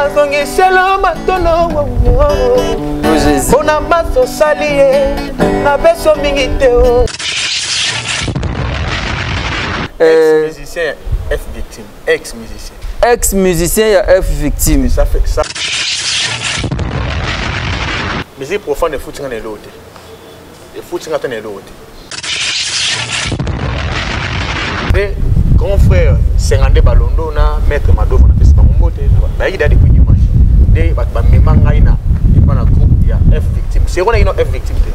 Nazongiselo matono mpona maso osali ye napeso mingi te o. Ex-musicien F victime. Ex-musicien. Ex-musicien ya F victime. Ça fait ça. Musique profane efuti nga na eloko te. Efuti nga te na eloko te. Nde grand frère 52 Balondo na maître Madovo na pesi bango mbote bayaki da depuis dimanche. Nde bato bamema ngai na epa na groupe ya F victime. Sero na ino F victime te.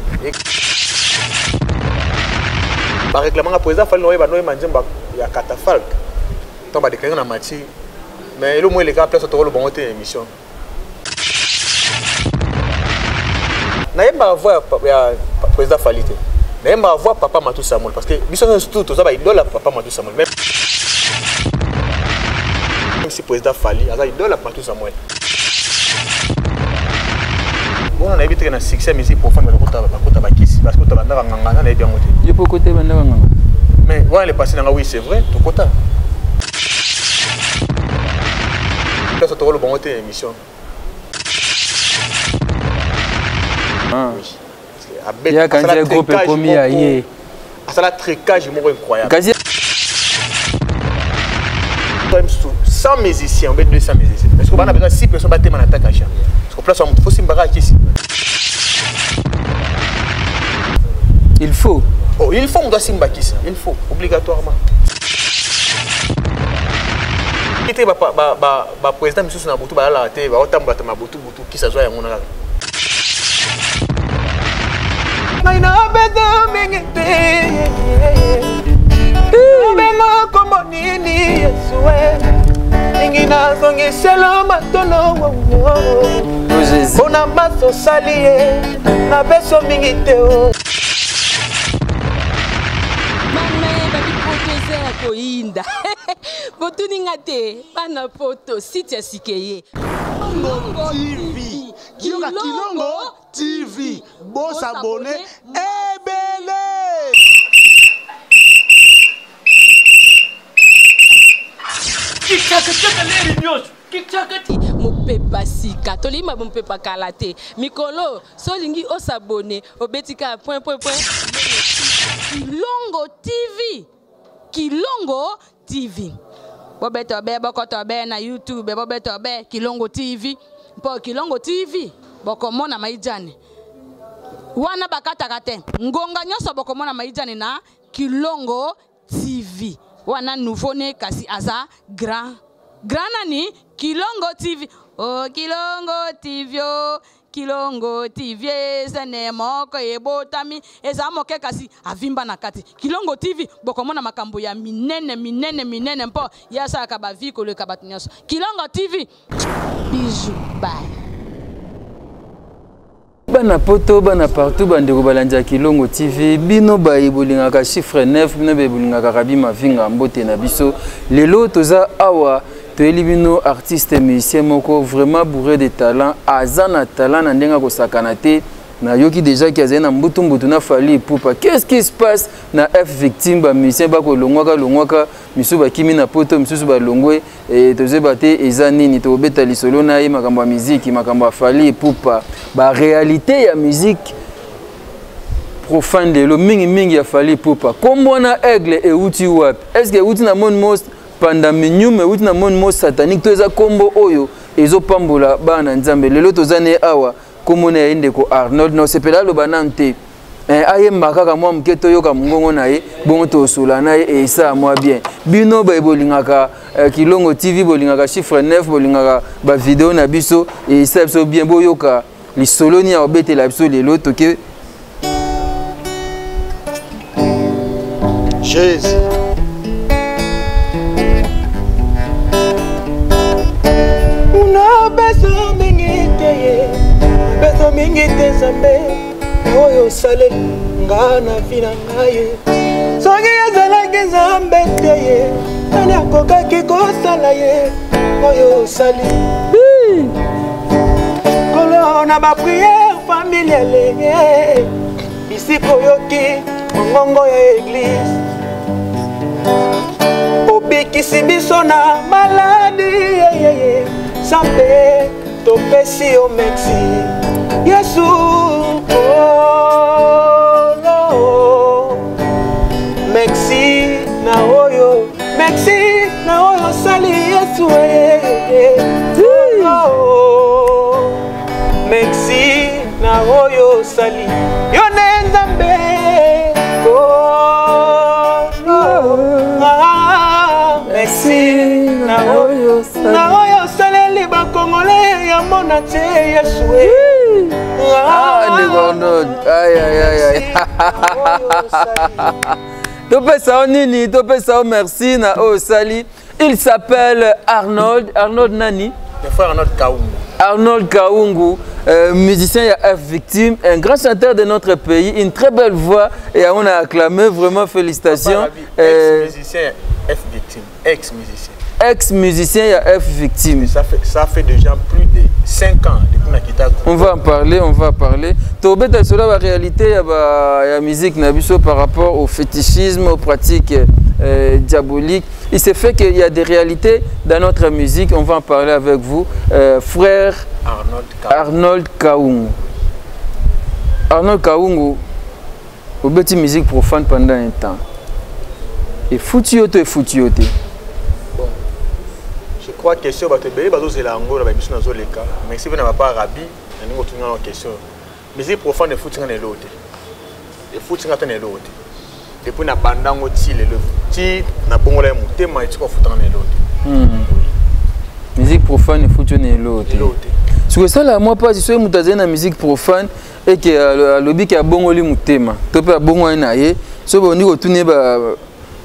Ba réclamanga président Fally noyeba noyeba nzembo ya catafalque. Tant ba déclarer na Mathieu. Mais elo mo eleka place tokolo bango te émission. Nayembaka voix ya président Fally te. Nayembaka voix papa Matou Samuel parce que biso nyonso tout toza ba idole ya papa Matou Samuel. Même si président Fally aza idole ya Matou Samuel. Bona nayebi te na succès musique profane bakota bakota bakisi bakota bandaka nganga na nayebi yango te. Yo poko te bandaka nganga. Mais voilà le passé nanga oui c'est vrai tokota. Place tokolo bango te émission. Ah. Oui. Ya kanzi groupe ekomi ya ye. Asala tricage moko incroyable. Kasi 100 musiciens, ou 200 musiciens. Parce qu'on a besoin de 6 personnes battre dans l'attaque à chien. Parce qu'on place en faut simbaka kisi. Il faut. Oh, il faut on doit simba kisi. Il faut obligatoirement. Ite ba ba ba ba président misusu na butu ba la te ba otambola ta mabutu butu kisa zwa yango na kaka. Ngai na besoin mingi te. Obenga kombo nini Yesu mingi nazongiselo matono mpona maso osali ye napeso mingi te o. Koyinda botuni nga te bana poto site ya sikeye Kilongo TV Kiyoka Kilongo TV bosabone ebele. Kichaka leri nyonso kichaka mopepa sika tolingi mopepa kala te mikolo so olingi osabone obeti kaka point point point Kilongo TV Kilongo TV bobeto be bokoto be na YouTube bobeto be Kilongo TV mpo Kilongo TV bokomona maijane wana bakataka te ngonga nyonso bokomona maijane na Kilongo TV wana nouveau ne kasi aza grand grand nani Kilongo TV oh Kilongo TV oh Kilongo TV ezene moko ebotami eza moke kasi avimba na kati Kilongo TV bokomona makambo ya minene minene minene mpo ye asalaka ba vie koleka bato nyonso Kilongo TV bijou bye. Bana poto bana partout bandeko balandi ya Kilongo TV bino baye bolingaka chiffre 9 bino baye bolingaka Rabi Mavinga mbote na biso lelo toza awa toyeli bino artiste musicien moko vraiment bourré de talent aza na talent na ndenge akosakana te nayoki déjà ki azali na mbutu mbutu na Fally Ipupa qu'est-ce qui se passe na F victime ba musicien bakolongwaka longwaka misusu bakimi na poto misusu balongwe e, tozoyeba te eza nini tokobeta lisolo na ye makambo ya miziki makambo ya Fally Ipupa ba réalité ya musique profane lelo mingi mingi ya Fally Ipupa kombo wana aigle euti wapi est-ce que euti na monde most pandaminium euti na monde most satanique to eza kombo oyo ezopambola bana nzambe lelo toza ne awa kombo na ye ndeko Arnold na osepela aloba nanu te ayemba kaka mwa moke toyoka mongongo na ye bongo tosola na ye esala mwa bien bino baye bolingaka Kilongo TV bolingaka chiffre 9 bolingaka ba video na biso esala biso bien boyoka lisolo nini akobetela biso lelo toke Jésus. Una besoin mingi te ye, besoin mingi te Nzambe oyo osaleli nga na vi na ngai soki ezalaki Nzambe te ye nani akokaki kosala ye oyo osali kolo na ba prière familiale ye bisika oyoki mongongo ya église obikisi biso na maladi yeyeye Nzambe, topesi yo merci. Yesu, oh, merci na oyo, merci na oyo osali Yesu eh, eh, eh. Oh, merci na oyo osali yo nde Nzambe. Oh, ah, merci na oyo na oyo osaleli bakongole ya mona te Yesu eh. Ah, ndeko Arnold. Aïe, aïe, aïe, aïe. Topesa yo nini? Topesa yo merci na oyo osali. Il s'appelle Arnold. Arnold nani? Le frère Arnold Kaungu. Arnold Kaungu, musicien ya F Victime, un grand chanteur de notre pays, une très belle voix et on a acclamé, vraiment félicitations. Ex-musicien F Victime, ex-musicien. Ex-musicien ya F Victime. Ça fait déjà plus de 5 ans depuis na kita. On va en parler, on va en parler. Tobeta sur la réalité ya ba ya musique na biso par rapport au fétichisme, aux pratiques diaboliques. Il s'est fait qu'il y a des réalités dans notre musique, on va en parler avec vous, frère Arnold Kaungu. Arnold Kaungu. Arnold Kaungu, obeti musique profane pendant un temps. Et foutu yo to et foutu yo te? Bon. Je crois question bato ebele bazozela yango na baémission nazoleka. Merci mpe na papa Rabi na ndenge otunga na question. Musique profane efuti nga na eloko te. Efuti nga te na eloko te. Depuis na bandango ti lelo ti na bongola ya motema, etika ofutanga na eloko te. Musique profane efuti yo na eloko te? Eloko te. Soki osala mwa mpasi, soki moto azali na musique profane eke alobi ke abongoli motema to mpe abongwani na ye, soki bondi kotuna ye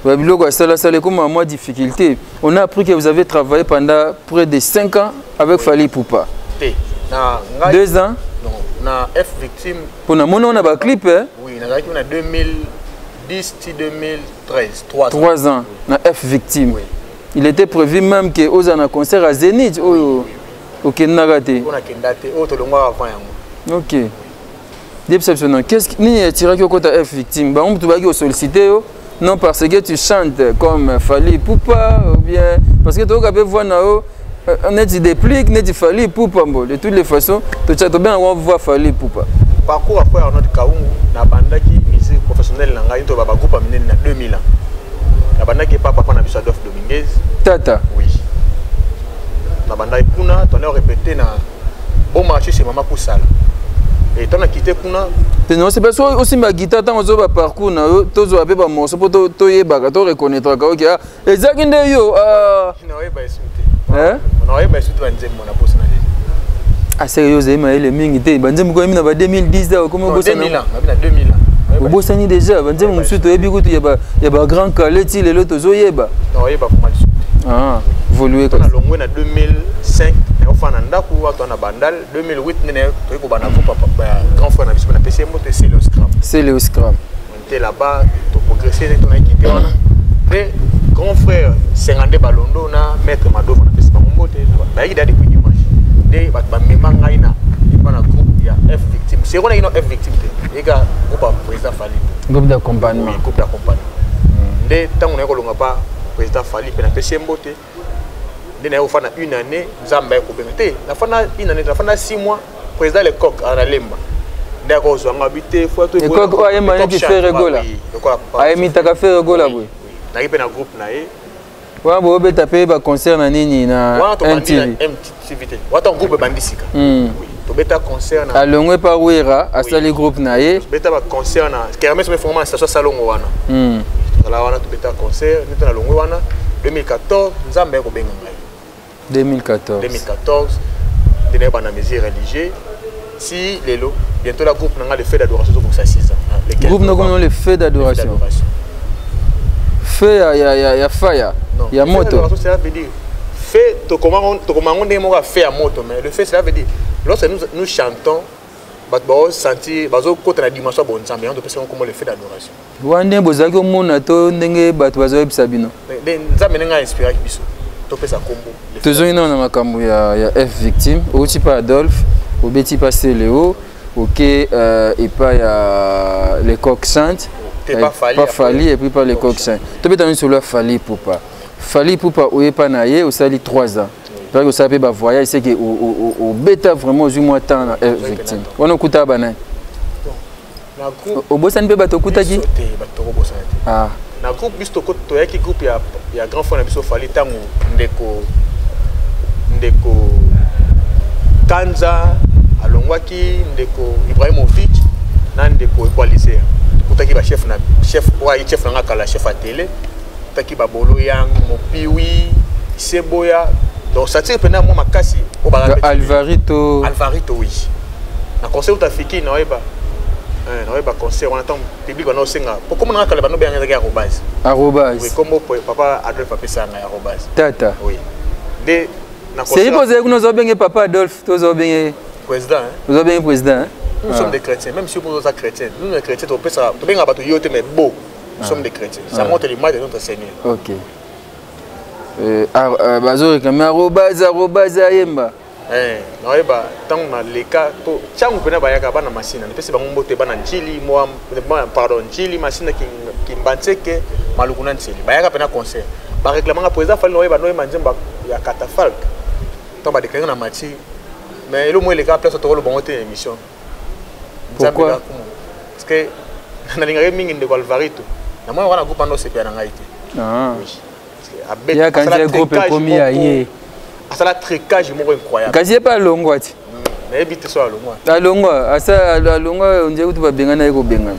babiloko asalasala, ekoma mwa difficulté. On a appris que vous avez travaillé pendant près de 5 ans avec Fally Ipupa. Te, na ngai 2 ans. Non, na F Victime. Mpo namoni wana baclip, eh? Oui, nazalaki na 2010 ti 2013, 3 ans. 3 ans na F Victime. Oui. Il était prévu même ke oza na concert à Zénith oyo okendaka te. Mpo nakenda te, oyo tolongwaka avant yango. Ok, yebisa biso non, qu'est-ce nini etiraki okota F Victime? Bango motu bayaki kosollicite yo, non parce que tu chantes comme Fally Ipupa ou bien parce que toyoka mpe voix na yo neti déplique neti Fally Ipupa? Mbo de toutes les façons totya tobenga voix Fally Ipupa. Parcours après Arnold Kaungu, nabandaki musique professionnelle na ngai to ba bagroupe ya minene na 2000 ans. Nabandaki epa papa na biso Adolphe Dominguez. Tata. Oui, nabandaki kuna, tone répété na Bon Marché chez mama Kusala et ntango nakite kuna. Te, non, c'est parce que osimba guitare ntango ozoba parcours na yo, tozwa mpe bamorceau mpo toyebaka, toreconnaîtraka. Ok, ah, ezalaki nde yo, ah. Naoyeba esu te. Eh? Naoyeba esu te, banzembo na posa na déjà. Aseke yo ozali mayele mingi te, banzembo koyemi na ba 2010 awa okomi Non, obosana. 2000 ans, nabi na 2000 ans. Obosani déjà banzembo mosusu toyebi kutu ya bagrand kale ti lelo tozoyeba. Naoyeba vraiment lisusu te. Ah, volue. To nalongwe na 2005, nayofanda na ndako awa na Bandal. 2008 nde toyei kobanda groupe ya grand frère na biso, napesi ye mbote, Celeo Scram. Celeo Scram. On était là-bas, toprogresse, tonayaki te wana mpe grand frère Sengande Balondo na maître Madovo, napesi bango mbote. Bayaki da depuis dimanche nde bato bamema ngai na epa na groupe ya F Victime. Sero nayaki no F Victime te, eyeka groupe ya président Fally. Groupe d'accompagnement. Oui, groupe d'accompagnement. Nde ntango naye kolonga pa président Fally mpe napesi ye mbote, nde naye kofanda une année. Nzambe aye kobenga te, nafanda une année, nafanda 6 mois. Président Lecoq analemba nde akozwa nga bi te. Lecoq oyo ayemba neti Ferre Gola, ayemitaka Ferre Gola boye. Nayaki mpe na groupe na ye. Wana boyobeta mpe baconcert na nini na? Wana tobandi na MTV. MTV te, wata groupe ebandi sika. Tobeta concert na Alongwe pa Wera, asali groupe na ye. Tobeta baconcert na kermesse me fongama na station Salongo wana. Tozala wana, tobeta concert nde to nalongwe wana 2014. Nzambe aye kobenga ngai. 2014. 2014 nde nayeba na musique religieux si lelo. Bientôt la groupe nanga le Feu d'adoration ezokokisa 6 ans le 15 Groupe novembre. Nokomi le Feu d'adoration. Feu ya faya? Non. Ya Feu moto. d'adoration, cela veut dire feu, tokomango ndenge moko ya feu ya moto, mais le feu, cela veut dire lorsque nous, nous chantons, bato baosentir, bazokota na dimension ya bonzambe. Yango topesa yango kombo le Feu d'adoration. Wana ndenge bozalaki omona to ndenge bato bazoyebisa bino? Nzambe ndenge ainspiraki biso, topesa kombo le Feu. Tozongi nano na makambo ya F Victime. Outi pa Adolphe, obeti pa Celeo, oke epai ya le Coq Sainte. Te, pa Fally. Pa Après. Fally et puis pa le Coq Sainte. Tobeta nyonso ya Fally Ipupa. Fally Ipupa, oyepa na ye, osali 3 ans. Mpaki osala mpe bavoyage seke obeta vraiment, ozwi mwa temps na victime wana, okutaka banani? Obosani mpe bato okutaki? Te, bato tokobosana te. Ah. Na groupe biso toyaki groupe ya grand frère na biso Fally, ntango ndeko Kanza alongwaki, ndeko Ibrahimovic na ndeko Equaliser, tokutaki bachef na chef oyo ayi chef nanga kala, chef ya télé, tokutaki babolo yang mopiwi seboya. Donc satire mpena mwa makasi oyo Alvarito. Alvarito, oui. Na concert utafiki, naoyeba, naoyeba concert wana, ntango public wana osenga po komona nga kala, bano beyanga ezalaki arobase. Arobase. Oui, kombo papa Adolphe apesa ngai arobase. Tata. Oui, nde na Seri mpo ozali kuna, ozobenge papa Adolphe to ozobenge président, hein? Ozobenge président, hein? Nous sommes des chrétiens, même si vous êtes chrétien, nous les chrétiens, tobenga bato yo te, mais beau, nous sommes des chrétiens, ça montre l'image de notre Seigneur. Ok. Bazoréclame arobase, arobase ayemba. Naoyeba ntango naleka po ntango mpena bayaka bana Masina, napesi bango mbote, bana Njili, pardon, Njili, Masina, Kimbantseke, Maluku na Nseli, bayaka mpena concert, baréclamanga président Fally. Naoyeba, noyeba nzembo ya catafalque ntango badéclaré na mati, mais elo mo eleka place tokoloba bango te na émission. Pourquoi? Parce que nalingaki mingi ndeko Alvarito, namoni wana groupe wana osepela na ngai te. Ya kanzi groupe ekomi ya ye. Asala tricage moko incroyable. Kasi ye mpe alongwa ti. Nayebi te so alongwa. Alongwa, asa alongwa, ondire kutu babengana ye kobengana.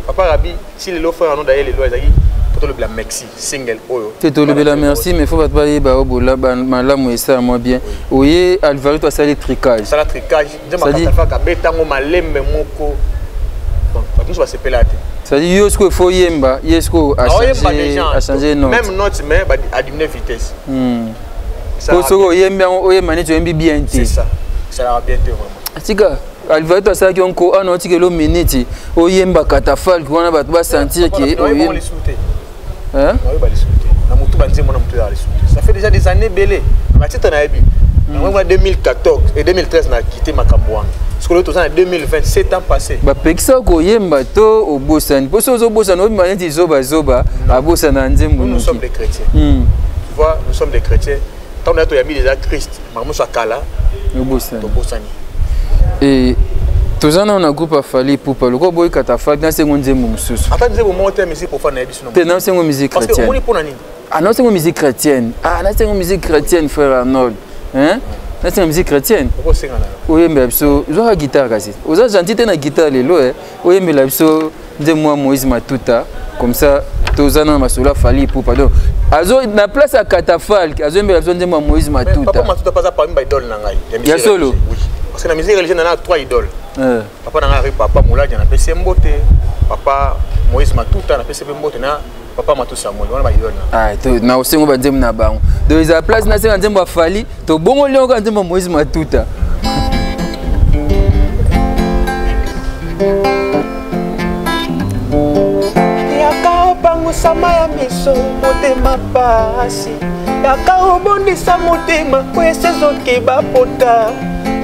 Papa Rabi, si lelo frère ano daye, lelo ezalaki po tolobela Merci, single oyo. Te, tolobela Merci, mais faut bato bayeba oyo bola malamu esala mwa bien. Oye Alvarito asali tricage. Asala tricage, nzembo akatafaka abetango malembe moko, bato nyonso basepela te. C'est-à-dire yo sikoyo faut yemba, ye sikoyo achange note. Même note, mais adiminuer vitesse. Po soki oyembi yango, oyemba neti oyembi bien te. C'est ça, esalaka bien te vraiment. Tika Alvarito asalaki yo nko ana otikeli o miniti oyemba catafalque wana, bato basentir ke oyemba lisusu te na motu, banzembo na motu ezala lisusu te. Ça fait déjà des années ebele, batitre nayebi yango na 2014 et 2013 na quitté makambo wana. Sikoyo toza na 2027 ans passé. Bapekisa koyemba to obosani? Mpo so ozobosana, oyemba neti zobazoba abosana nzembo. Nous sommes des chrétiens, tu vois, nous sommes des chrétiens. Ntango na toyambi déjà Christ, makambo nyonso akala obosani. Tobosani. Toza nano na groupe Afally Ipupa. Lokola boyi catafalque, nasengo nzembo mosusu. Ata nzembo moko te, musique profane nayebi biso. Te, nasengo musique chrétienne. Omoni mpona nini? Ah, nasengo musique chrétienne. Ah, nasengo musique chrétienne, frère Arnold, hein? Nasenga musique chrétienne. Okosenga na Oyembela biso, zwaka guitare. Kasi oza gentil te na guitare lelo. Oyembela biso nzembo ya Moïse Matuta, comme ça toza na masolo ya Fally Ipupa. Donc azo na place ya catafalque, azoyembela biso nzembo ya Moïse Matuta. Papa Matuta paza parmi baidole na ngai. Ya solo? Oui, parce que na musique religieuse nana trois idoles. Papa na ngai ari papa Moladi, napesi ye mbote, papa Moïse Matuta, napesi mpe mbote, na papa Matu Samuel, wana baidole na. Na osengo banzembo na bango. Donc eza place nasenga nzembo ya Fally, tobongoli yango kaka nzembo ya Moïse Matuta. Yaka opangusama ya miso, motema pasi, yaka obondisa motema po esi ezoki bapota,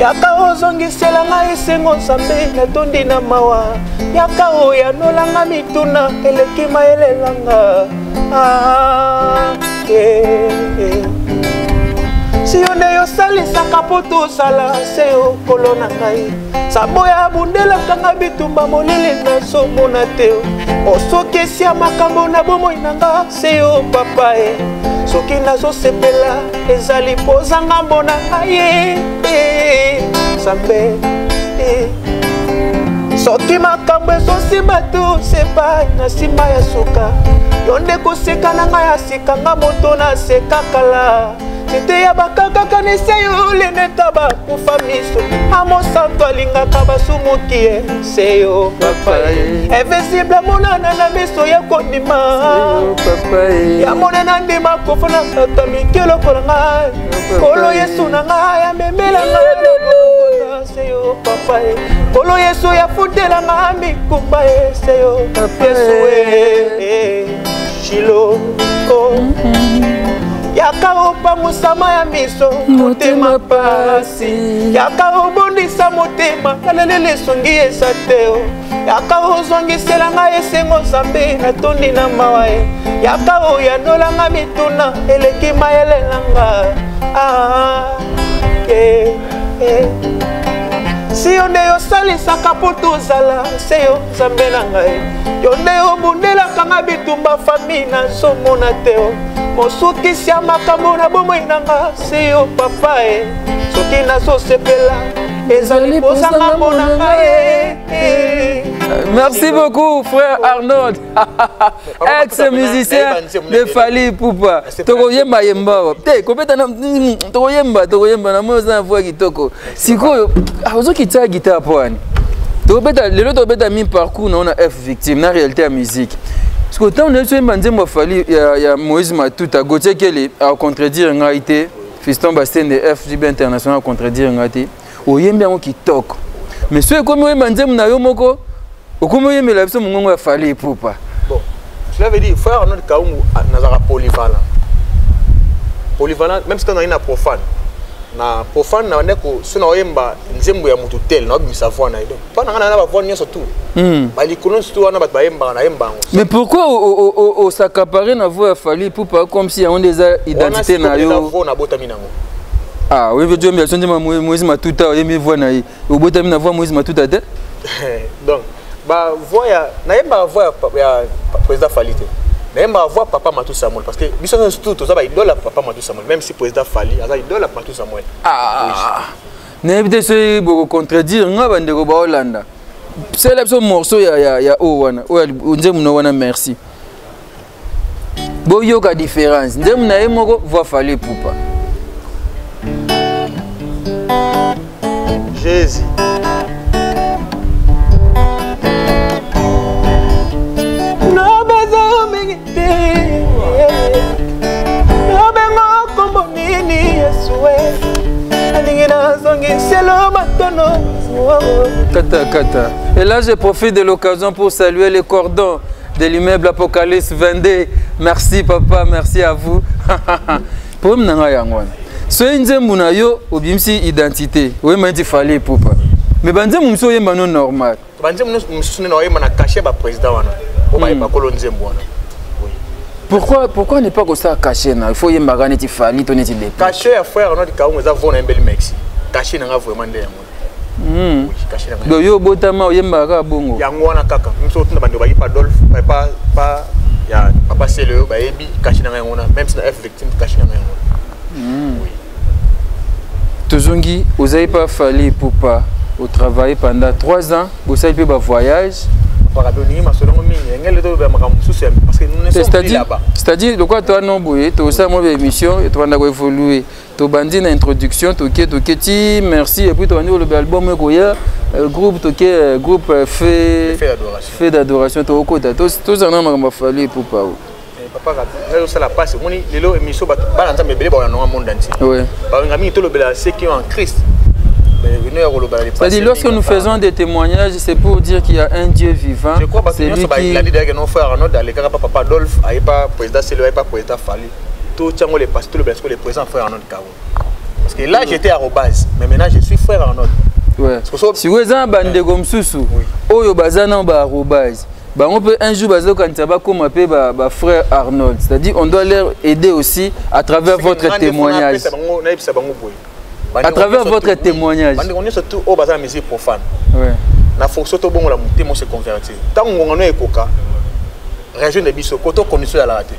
yaka ozongisela ngai esengo, Nzambe, natondi na mawa, yaka oyanolanga mituna eleki mayelelanga. Ah, eh, eh. Si yo nde yosalisaka mpo tosala se yo kolo na ngai, saboya abundelaka nga bitumba molili nazomona te. Osoki esia makambo na bomoi na nga se yo papa e. Soki nazosepela ezali mpoza ngambo na ngai ye Nzambe. Soki makambo ezosimba tu sepai na nsima ya suka, yo nde koseka na ngai ya sika, nga moto naseka kala nzete ya bakakakanisa yo leneta bakufa miso. Amosanto alingaka basumuki ye se yo papa ye, invisible amonana na miso ya kondima ya monana, ndima kofa na bato mike lokola ngai. Kolo Yesu na ngai amemela ngai se yo papa ye, Kolo Yesu yafutela ngai mikumba ye se yo Yesu e Shilo. Yaka opangusama ya miso, motema pasi. Yaka obondisa motema, naleleli esongi eza te o. Yaka ozongisela ngai esengo Nzambe, natondi na mawa ye. Yaka oyanola nga mituna, eleki mayele na nga. Ah, eh, eh. Si yo nde osalisaka mpo tozala se yo Nzambe na ngai, yo nde obundelaka nga bitumba fami nazomona te o. Mosukisi ya makambo na bomoi na nga se yo papa e. Soki nazosepela ezali kozanga mpo na ngai e. Merci beaucoup frère Arnold, ex-musicien de Fally Ipupa. Tokoyemba yemba wa. Te kobeta na tokoyemba tokoyemba na moyo na voix kitoko. Sikoyo ozokitia guitare po ani. Tokobeta lelo tokobeta mi parcours na ona F victime na réalité ya musique. Parce que tant on est nzembo Fally ya Moïse Matuta, Gauthier Kele a contredire ngai te. Fiston Bastien de FJB International a contredire ngai te. Oyembi yango kitoko. Mais soki ekomi oyemba nzembo na yo moko, okomi oyembela biso mongongo ya Fally Ipupa. Bon, cela veut dire frère Arnold Kaungu nazaka polyvalent. Polyvalent même si on a profane. Na profane na ndeko so na oyemba nzembo ya mutu tel na obimisa voix na ye. Donc pas na na ba voix nyonso tout. Ba likolo nyonso tout wana bato bayembaka na yemba yango. Mais pourquoi o s'accaparer na voix ya Fally Ipupa comme si yango nde eza identité na yo? Voix na botami nango. Ah, oui, je me suis dit Moïse Matuta, oyembi voix na ye. Obotami na voix Moïse Matuta te? Donc ba voix ya na yemba voix ya président Fally te. Na yemba voix papa Matou Samuel parce que biso nyonso tout toza ba idole ya papa Matou Samuel même si président Fally aza idole ya Matou Samuel. Ah. Nayebi te soki boko contredire nga bandeko ba Hollanda. Sala biso morceau ya o wana, oyo nzembo na wana merci. Boyoka différence. Nzembo na ye moko voix Fally Ipupa. Jésus. No bezo mingi te. No bengo kombo nini Yesu we. Alingi nazongiselo matono. Kata kata. Et là je profite de l'occasion pour saluer les cordons de l'immeuble Apocalypse 22. Merci papa, merci à vous. Problème na ngai yango wana. Soki nzembo na yo obimisi identité, oyemba neti Fally Ipupa. Mais ba nzembo mosusu oyemba no normal. Ba nzembo mosusu nde oyemba na cachet ba président wana. Oyo bayemba kolo nzembo wana. Oui. Pourquoi ne pas kosala cachet na? Il faut oyembaka neti Fally to neti Deplick. Cachet ya frère Arnold Kaungu eza vo na yembeli Maxi. Cachet na nga vraiment nde yango. Oui, cachet na nga. Donc yo obotama oyembaka kaka bongo. Yango wana kaka. Mosusu otuna bandeko bayi pa Adolphe, pa, pa, pa, ya papa Sele oyo bayebi cachet na nga yango wana. Même si na F victime cachet na nga yango wana. Oui. Tozongi, ozali pa Fally Ipupa, o travailler pendant 3 ans, bosali pe ba voyage. Papa Rabi, oningi masolo yango mingi, engele to ba makambo mosusu ya, parce que nous ne sommes plus là-bas. C'est-à-dire, lokola toa no boye, tosala mwa ba émission, tobanda ko évoluer. Tobandi na introduction, toke, toke, ti, merci, et puis tobandi koloba album ekoya, groupe, toke, groupe, fait, Fait d'adoration. Fait d'adoration, tokota. Tozala na makambo ya Fally Ipupa oyo. Papa Rabi, ngai osala passe, omoni lelo émission bato bana Nzambe ebele baona nonga monde entier. Ouais. Balinga mingi tolobela ceux qui ont en Christ. Mais venez à Rolobala, les C'est-à-dire, passés, lorsque mingi nous ba- faisons des témoignages, c'est pour dire qu'il y a un Dieu vivant. Je crois parce que C'est nous lui sommes qui il a dit d'ailleurs que nos frères Arnaud, les gars, papa Adolphe, aïe pas président Célio, aïe pas président Fally. Tout tiens, les pasteurs, le les présidents frère Arnaud Kao. Parce que là, j'étais à Robaz, mais maintenant je suis frère Arnaud. Ouais. Parce que so- Si vous avez un bande comme Soussou, Oui. oyo bazana ba Robaz. Bah, on peut un jour bazo quand ça va comme appeler ba, ba frère Arnold. C'est-à-dire on doit leur aider aussi à travers C'est votre que grande témoignage. fois, on a appelé ça bango, on a appelé ça bango boy. À travers Bande votre surtout, témoignage. Bande on est surtout au bazar musique profane. Ouais. Na fonction to bongo la mutemo se convertir. Tant qu'on en est koka. Région de biso koto condition ya la raté.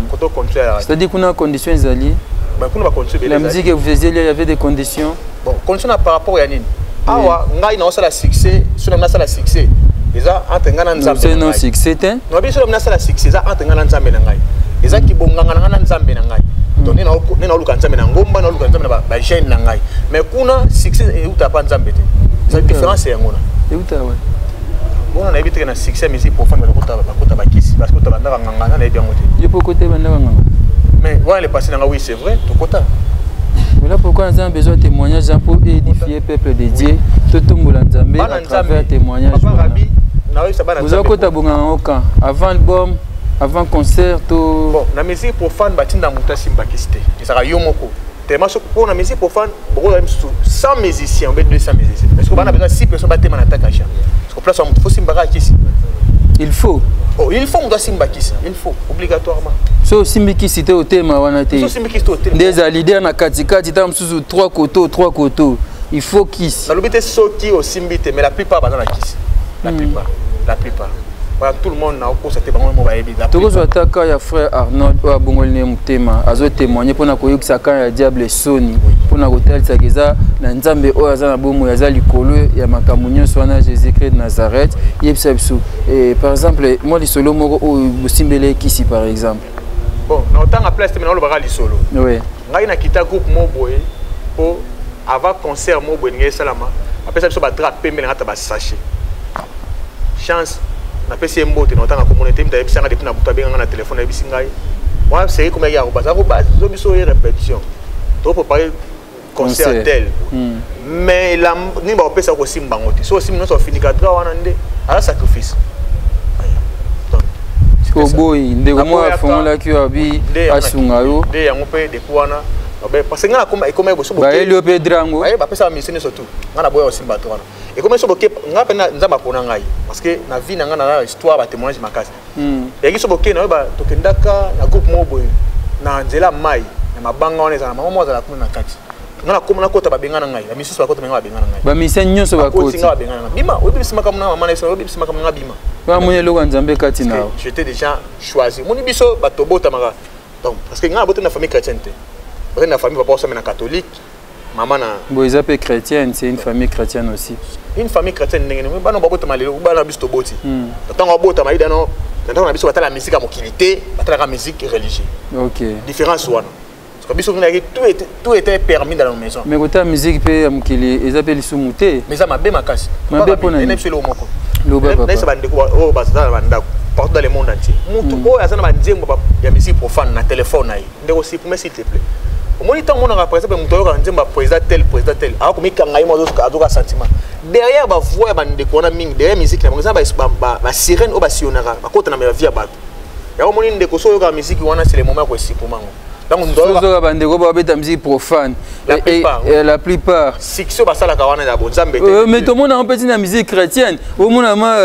Koto condition ya la raté. C'est-à-dire qu'on a conditions ezali. Ba kuna ba condition La musique que vous faisiez, il y avait des conditions. Bon, condition na par rapport ya nini? Awa ngai na osala succès, sona na sala succès. Eza entre ngai na Nzambe. C'est non succès te. Non biso na sala succès eza entre ngai na Nzambe na ngai. Eza kibonganga na ngai na Nzambe na ngai. Donc ne na oluka Nzambe na ngomba na oluka Nzambe na ba jeune na ngai. Mais kuna succès euta pa Nzambe te. Eza différence yango na. Euta ouais. Bon, on a évité na succès musique profane mais lokota ba kota ba kisi parce que ba ndaka nganga na yebi yango te. Yo po côté ba ndaka nganga. Mais voilà les passé nanga oui c'est vrai, to kota. Voilà pourquoi nous avons besoin de témoignages pour édifier le peuple de Dieu. Tout le monde Nzambe Bana à travers Nzambe. témoignages. Papa Rabi, na oyebisa bana Vous avez Nzambe kota bonga en quand avant album. Avant concert to. Bon, na musique profane batinda moto asimba kisi te, ezalaka yo moko tellement. Soki mpo na musique profane bokozala misusu 100 musiciens obe 200 musiciens, parce que bana besoin 6 personnes batema na taka chant, parce que place ya moto faut simbaka kisi. Il faut. Oh, il faut moto asimba kisi, il faut obligatoirement. So osimbi kisi te, otema wana te. So osimbi kisi te, otema. Nde eza leader na katikati, ntango mosusu 3 koto 3 koto, il faut kisi. Nalobi te soki osimbi te, mais la plupart baza na kisi, la plupart, la plupart. Voilà, tout le monde na okosa te, bango mo bayebi la. Tokozwa ata ka ya frère Arnold oyo abongoli ne motema, azotémoigne mpona koyokisa ka ya diable soni, mpona kotalisaka eza na Nzambe oyo aza na bomoi, aza likolo ya makambo nyonso wana, Jésus Christ de Nazareth. Yebisa biso, par exemple, mwa lisolo moko oyo bosimbeli ekisi, par exemple. Bon, na otanga place te, me naolobaka lisolo. Ngai nakita groupe mo boye mpo avant concert mo boye ndenge esalama, bapesa biso badrap pembe na ngata basachet. Chance, napesi ye mbote na otanga komona te. Mutu ayebisi nga depuis na butu, abenganga na telefone, ayebisi ngai wana série komaki ya kobaza kobazo biso ye répétition, topréparé concert Concert. tel. Mais nini bakopesa kosimba bango te, so osimbi nyonso ofinika drap wana nde aza sacrifice. Donc, c'était ça. Oboyi ndeko moko Naboyaka. afongolaki yo abi Nde yango asunga yo. Nde yango mpe depuis wana parce que ngai nakoma ekoma eboso. Bayeli yo mpe drango. Baye bapesa bamisi nyonso tu, ngai naboya kosimba to wana. Ekomi so boke, ngai mpe Nzambe apona ngai, parce que na vie na ngai na histoire batémoignage makasi. Eyaki so boke nayoba, tokendaka na groupe moko boye na nzela ya mai na mabanga wana, ezala mama moko azala kuna na kati. Ngai nakoma nakota, babenga na ngai, bamisusu bakota, benga babenga na ngai. Bamisien nyonso bakoti bakoti. ngai, babenga na ngai, bima, oyebisi makambo na mama na biso, oyebisi makambo na ngai, bima. Bamoni eloko ya Nzambe kati na yo. J'étais déjà choisi. Moni biso bato botamaka, donc parce que ngai nabotami na famille chrétienne te, botami na famille papa osame na catholique, mama na Bon, eza mpe chrétienne, c'est une famille chrétienne aussi. Une famille chrétienne ndenge nini? Bana babotama lelo, bana biso toboti, ntango abotama ye dano na ntango na biso batala musique ya mokili te, batalaka musique religieux. Différence wana, parce que biso tunaki tout était permis dans nos maisons. Mais kotala musique mpe ya mokili eza mpe lisumu te. Mais eza mabe makasi. Mabe mpona nini? Nini biso eloko moko. Loba, papa. Nayesa bandeko oyo baza na bandako partout dans le monde entier, mutu oyo aza na banzembo ya musique profane na telefone na ye, ndeko, supprime s'il te plaît. Omoni ntango omonaka par exemple moto ayokaka nzembo ya président tel, président tel, akomikanga ye mo, azoka sentiment derrière bavoix ya bandeko wana mingi, derrière musique na bango eza basirène oyo basillonnaka, bakota na bavie ya bato yango. Omoni ndeko, so oyokaka musique wana, c'est le moment ya koesupprime yango. Donc moto ayoka Sozoka bandeko babeta musique profane. La plupart, oui. Et la plupart. Succès oyo basalaka wana ya bonzambe te. Mais tomona yango mpe ntina musique chrétienne, omona ma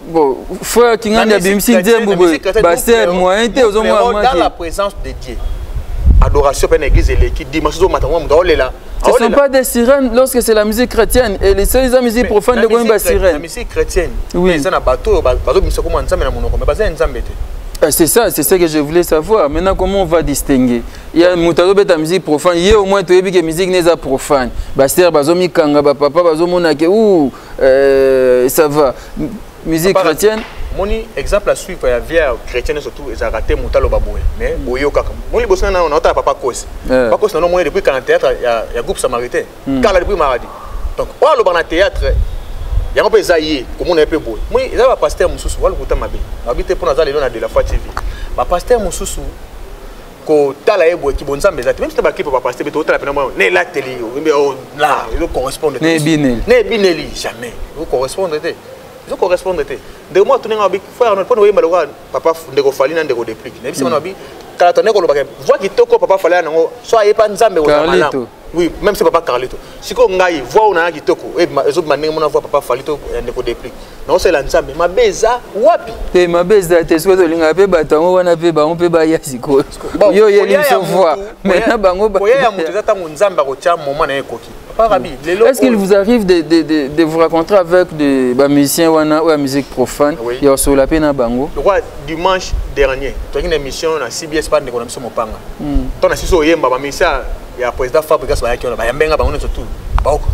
bon frère Kingandi abimisi nzembo boye, baser moyen te, ozomona. Dans la Make présence de Dieu, adoration mpe na église eleki dimanche, ozomata mwa moto aolela. Ce sont pas des sirènes lorsque c'est la musique chrétienne, et les seules musique profane de koyemba Na sirène. musique chrétienne, Oui. eza na bato oyo bazobimisa komwa Nzambe na monoko, mais baza ya Nzambe te. Ah, c'est ça, c'est ça que je voulais savoir. Maintenant, comment on va distinguer? Il y a moto azobeta musique profane, ye au moins toyebi ke musique neza profane. Baster bazomikanga, bapapa bazomona ke ouh, ça va. Musique Papa, chrétienne, moni exemple à suivre ya vie ya chrétienne surtout ezalaka te moto aloba boye, mais boyokaka. Moni liboso na naotala papa Kosi. Papa Kosi nano moni depuis kala na théâtre ya groupe samaritain, kala depuis Maradi. Donc oyo alobaka na théâtre yango mpe eza ye komona ye mpe boye. Moni eza bapaster mosusu walukuta mabe babi te mpo naza lelo na De La Foi TV. Bapaster mosusu kotala ye boye, kibo Nzambe eza te. Même si baclip bapaster mpe totala pena mwa na elateli oyo la ezocorrespondre. Na ebineli. Na ebineli jamais ezocorrespondre te, ezocorrespondre te. Ndeko moko atunenga babi: "Frère Arnold, mpona oyemba lokola papa ndeko Fali na ndeko Deplique?" Nayebisi bana babi kala tande kolobaka voix kitoko papa Fali ya nango, so ayepa Nzambe kozala Carlito. malamu. Oui, même si papa Carlito, sikoyo ngai voix oyo naya kitoko ezobima ndenge mona voix papa Fali to ya ndeko Deplique, naosalela Nzambe, mabe eza wapi? Te, mabe eza te. Soki tolingaka mpe bato yango wana mpe bango mpe baya sikoyo. Bon, Yo oyeli koya ya biso voix maintenant, bango koya ya moto eza ntango Nzambe akotia moment na ye ekoki. Papa Rabi, lelo Est-ce qu'il oyo- vous arrive de vous rencontrer avec des bah, musiciens wana oyo ya musique profane? Oui. Ya osola mpe na bango? Lokwa dimanche dernier toyaki na émission na CBS pa ndeko na biso Mopanga to na sisi oyemba, bamisia ya président Fabrigas bayaki wana, bayambenga bango nyonso tu,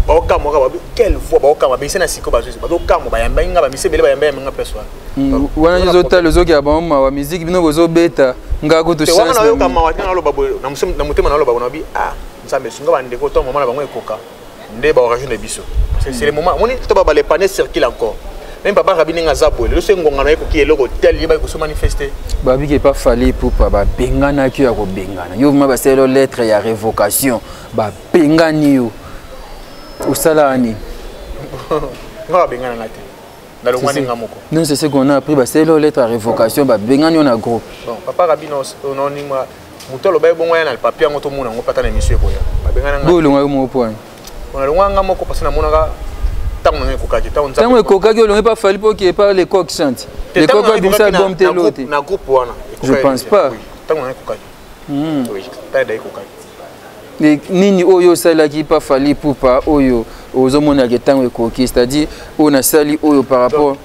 baokamwaka, babi quelle voix, baokamwa bamisia na siko bazwi, bazokamwa, bayambengi nga, bamisia ebele bayambenga place wana. Wana nyonso otala ozokela bango mawa, musique bino bozobeta, nga kutu Te wana chance nayoka mawa te, naloba boye na motema, naloba boye, nabi: "Ah Nzambe, sunga bandeko to mama na bango ekoka nde baorigine biso." Parce que c'est le moment omoni to baba, les paniers circulent encore. Même papa Rabi ndenge aza boye lelo, so engonga na ye ekoki, eloko tel yebaki koso manifeste. Babiki epa Fali Pupa babenganaki yo ya kobengana yo vraimen, basaleli yo lettre ya révocation, babengani yo, osalaka nini? Nga babengana nga te. Nalongwani nga moko. Non, c'est ce qu'on a appris, basali yo lettre ya révocation, babengani yo na groupe. Bon, papa Rabi, nonima moto aloba ye bongo, ya na papier yango, tomona yango pata na émission ekoya. Babengana nga. Boyo olongwa yo moko po Bon, nalongwa nga moko parce que namonaka ntango nanga ekokaki, ntango Nzambe- Ntango ekokaki, olongwe pa Fally mpo okee pa Le Coq Chante? Te, Le ntango Coq nanga abimisa ekokaki album te na lo groupe- te. Na groupe wana Je ekokaki pense déjà. pas. Oui, ntango nanga ekokaki, oui, ntango ekokaki. Nini oyo osalaki pa Fally Ipupa oyo ozomonaka ntango ekoki, c'est-à-dire oyo nasali oyo par rapport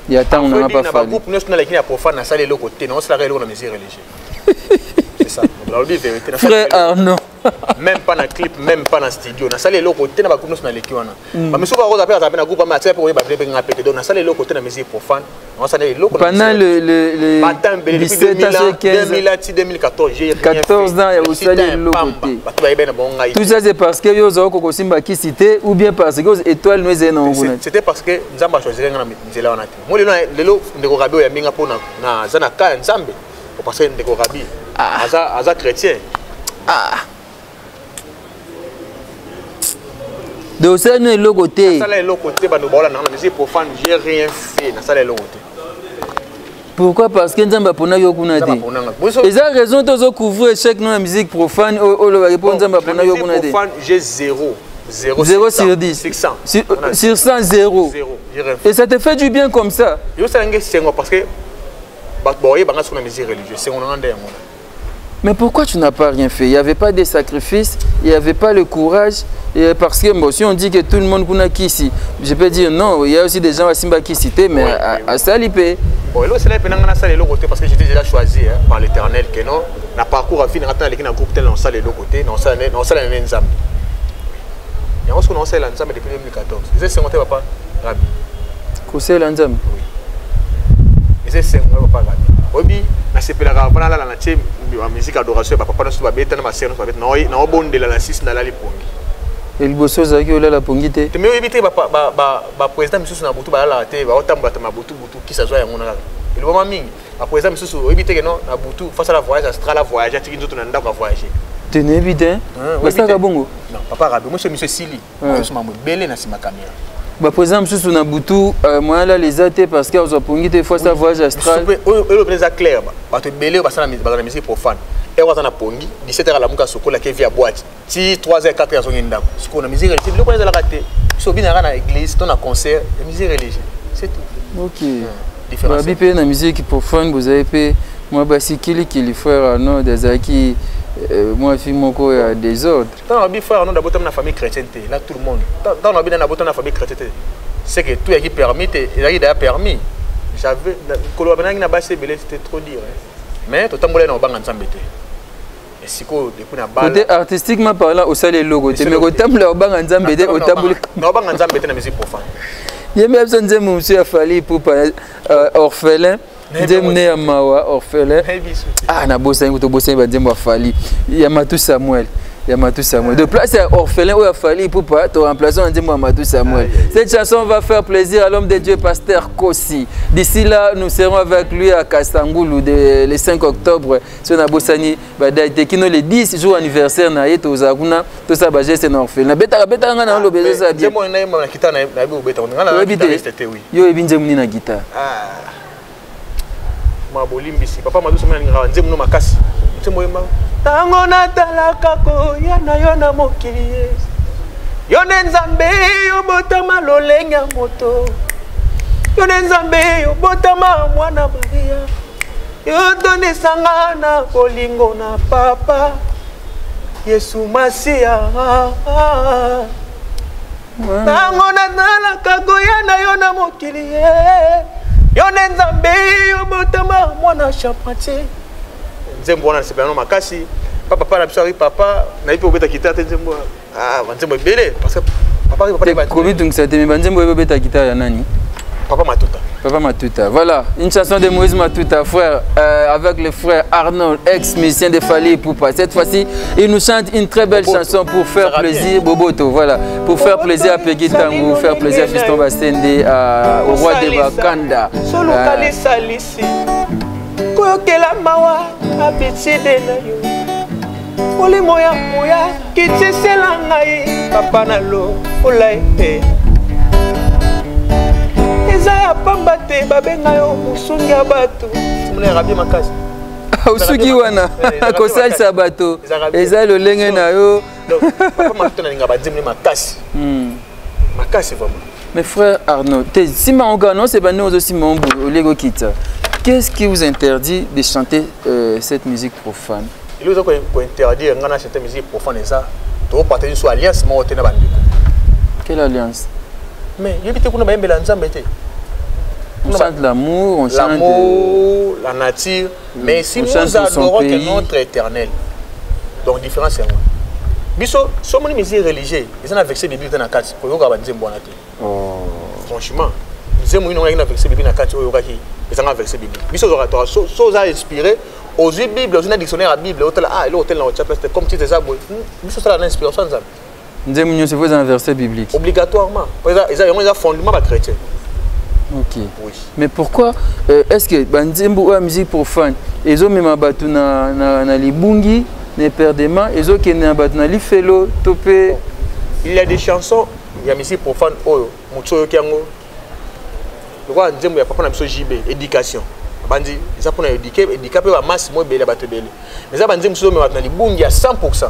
ya ntango nanga pa Na Fally? bagroupe nyonso naleki na profane, nasali eloko te. Naosalaka eloko na musique religieuse, c'est ça, nalobi vérité. Nasali Frère eloko. Arnaud. Même pas na clip, même pas na studio, nasali eloko te na bagroupe nyonso naleki wana. Bamisusu bakoza mpe, bazala mpe na groupe ama atia mpe koyeba mpe nga pe te. Donc nasali eloko te na musique profane, nasali eloko na Pendant musique le Batin ebele depuis 17 ans, 2000 15 2000 ti 2014, j'ai rien 14 fait. ans ya J'ai osali cité un eloko pamba. te. Bato bayebani na bango ngai. Tout ça, c'est parce que yo ozalaka kosimba kisi te ou bien parce que étoile no ezali nango kuna? C'était parce que Nzambe achoisir nga na nzela wana te. Mo lelo, lelo ndeko Rabi oyo yambinga mpo naza na ka ya Nzambe, parce que ndeko Rabi aza chrétien. Donc osali no eloko te? Nasala eloko te. Bando baola nanga na musique profane, j'ai rien fait, nasala eloko te. Pourquoi? Parce que Nzambe aponaki yo kuna te? Nzambe aponanga. Eza raison te ozocouvrir échec no na musique profane oyo olobaki mpo Nzambe aponaki yo kuna te? Profane, j'ai zéro. Zéro. 0 sur 10. 600. Sur 100, 0. Zéro, j'ai rien fait. Et ça te fait du bien comme ça? Yosala nge esengo parce que bato baoyebanga soki na musique religieuse, esengo nanga nde yango. Mais pourquoi tu n'as pas rien fait? Il n'y avait pas de sacrifice, il n'y avait pas le courage. Et parce que bon, si on dit que tout le monde kuna kisi, je peux dire non, il y a aussi des gens basimba kisi te, mais à, asali pe. Bon, eloko esala mpe nanga nasala eloko te, parce que j'étais déjà choisi, hein, par l'Éternel, que non, na parcours afi nanga, tana aleki na groupe te, naosala eloko te, naosala nene Nzambe. Yango soki naosalela Nzambe depuis 2014, eza esengo te, papa Rabi? Kosalela Nzambe? Oui, eza esengo, papa Rabi. Oyebi, nasepelaka avant nalala, na tie musique adoration ya bapapa nyonso babeta na basere nyonso babeta, naobondela na sisi, nalali pongi. Liboso ozalaki olala pongi te? Te, me oyebi te, baprésident misusu na butu balalaka te, baotambola te na butu butu, kisi azwa yango na kaka elobama mingi. Baprésident misusu, oyebi te ke non, na butu face ala voyage astral, avoyage, atiki nzoto na ndako, avoyage. Te, nayebi te. Basalaka bongo? Non, papa Rabi, moso miso esili, moso mambo ebele na nsima caméra. Baprésident mosusu na butu, moyen alala eza te parce que azwa pongi te, fois sa voyage astral. Oyo mpenza eza clair. Bato ebele oyo basala, baza na musique profane, ere aza na pongi, 17 heures alamuka, sokola, kevi ya boîte ti 3 heures, 4 heures, azongi ndako. Sikoyo na musique religieuse, biloko wana ezalaka te. Biso obinaka na église to na concert ya musique religieuse, c'est tout. Ok. Différence. Babi mpe na musique profane, bozali mpe mwa basi kilikili. Frère Arnold azalaki mwa fille moko ya désordre. Ntango nabi frère Arnold abotami na famille chrétienne te, là tout le monde, ntango nabi nani abotami na famille chrétienne te, c'est que tout eyaki permis te, ezalaki daya permis. J'avais koloba benangi na basi ebele, c'était trop dire, hein. Mais totambolaki na kobanga Nzambe te. Sikoyo depuis na bala. Côté artistiquement parlant, osali eloko te, mais kotambola obanga Nzambe te, otamboli. Na obanga Nzambe te na musique profane. Yembi biso nzembo mosusu ya Fally Ipupa, Orphelin, nzembo ne ya mawa, Orphelin. Ah, nabosani, tobosani banzembo ya Fally, ya Matu Samuel, ya Matou Samuel. De place à Orphelin ou à Fally Ipupa, tu remplaces un Matou Matou Samuel. Cette chanson va faire plaisir à l'homme de Dieu, Pasteur Kossi. D'ici là, nous serons avec lui à Kassangoulou le 5 octobre. Sur Nabosani, badaite kino le 10 jour anniversaire na ye, toza kuna, tosala bageste na orphelin. Betaka betaka nga na oloba ezosala bien. Nzembo na na guitare na yebi kobeta nga na Oyebi te? guitariste te, oui. Yo oyebi nzembo nini na guitare? Ah. Ma bolimbisi, papa Maduso, mena ningaka nzembo no makasi, nzembo oyemba ntango natalaka koya na yo na mokili ye. Yo nde Nzambe, yobotama lolenge ya moto. Yo nde Nzambe, yobotama mwana Maria. Yo tondisanga na bolingo na papa Yesu Masiya. Ntango natalaka koya na yo na mokili ye, yo nde Nzambe, yobotama mwana charpentier. Nzembo wana nasepela no makasi. Pa papa na biso ari papa, nayebi mpe kobeta guitare te. Nzembo, ah, banzembo ebele parce que papa papa. Komitungisa te, me banzembo oyebi obeta guitare ya nani? Papa Matuta. Papa Matuta. Voilà, une chanson de Moïse Matuta, frère, avec le frère Arnold, ex-musicien de Fally Ipupa. Cette fois-ci, il nous chante une très belle Boboto. Chanson pour faire Ça va plaisir, Boboto, voilà, pour faire plaisir à Peggy Tangou, faire plaisir à Fiston Bassende, au roi de Wakanda. Soluka lisalisi, koyokela mawa abitide na yo, molimo ya moya kitisela ngai, papa na lokola ete. Eza ya pamba te, babenga yo mosungi ya bato. Rabi makasi. Osuki wana kosalisa bato eza lolenge na yo. Papa Matuta, nalinga banzembo makasi makasi vraiment. Mais frère Arnaud, te simba encore non, c'est pas nous aussi mon olego kita. Qu'est-ce qui vous interdit de chanter cette musique profane? Il vous a interdire nga na chanter musique profane, eza to partager sur alliance moko te na bandeko. Quelle alliance? Mais yebi te kuna bayembela Nzambe te. On chante l'amour, on chante l'amour, la nature, mais si nous adorons que notre Éternel. Donc différence c'est moi. Biso so moni musique religieuse, ils ont verset biblique na kati, koyoka ba nzembo wana te. Franchement, nzembo ino na verset biblique na kati oyo kaki, ils ont verset biblique. Biso zo to so so za inspiré aux Bible, aux dictionnaire à Bible, hôtel ah l'hôtel na WhatsApp, c'est comme titre ça boy. Biso ça la inspiration nzambe. Nzembo nyonso faut un verset biblique. Obligatoirement. Ils ont un fondement ba chrétien. Ok. Oui. Mais pourquoi est-ce que banzembo oyo musique profane ezo mema bato na libungi na perdement, ezo kende na bato na lifelo to pe? Il y a des chansons ya musique profane oyo moto oyo kiango lokwa nzembo ya papa na biso JB éducation bandi eza pona éduquer éduquer pe ba masse mo ebele bato ebele, mais eza banzembo mosusu mema bato na libungi ya 100%.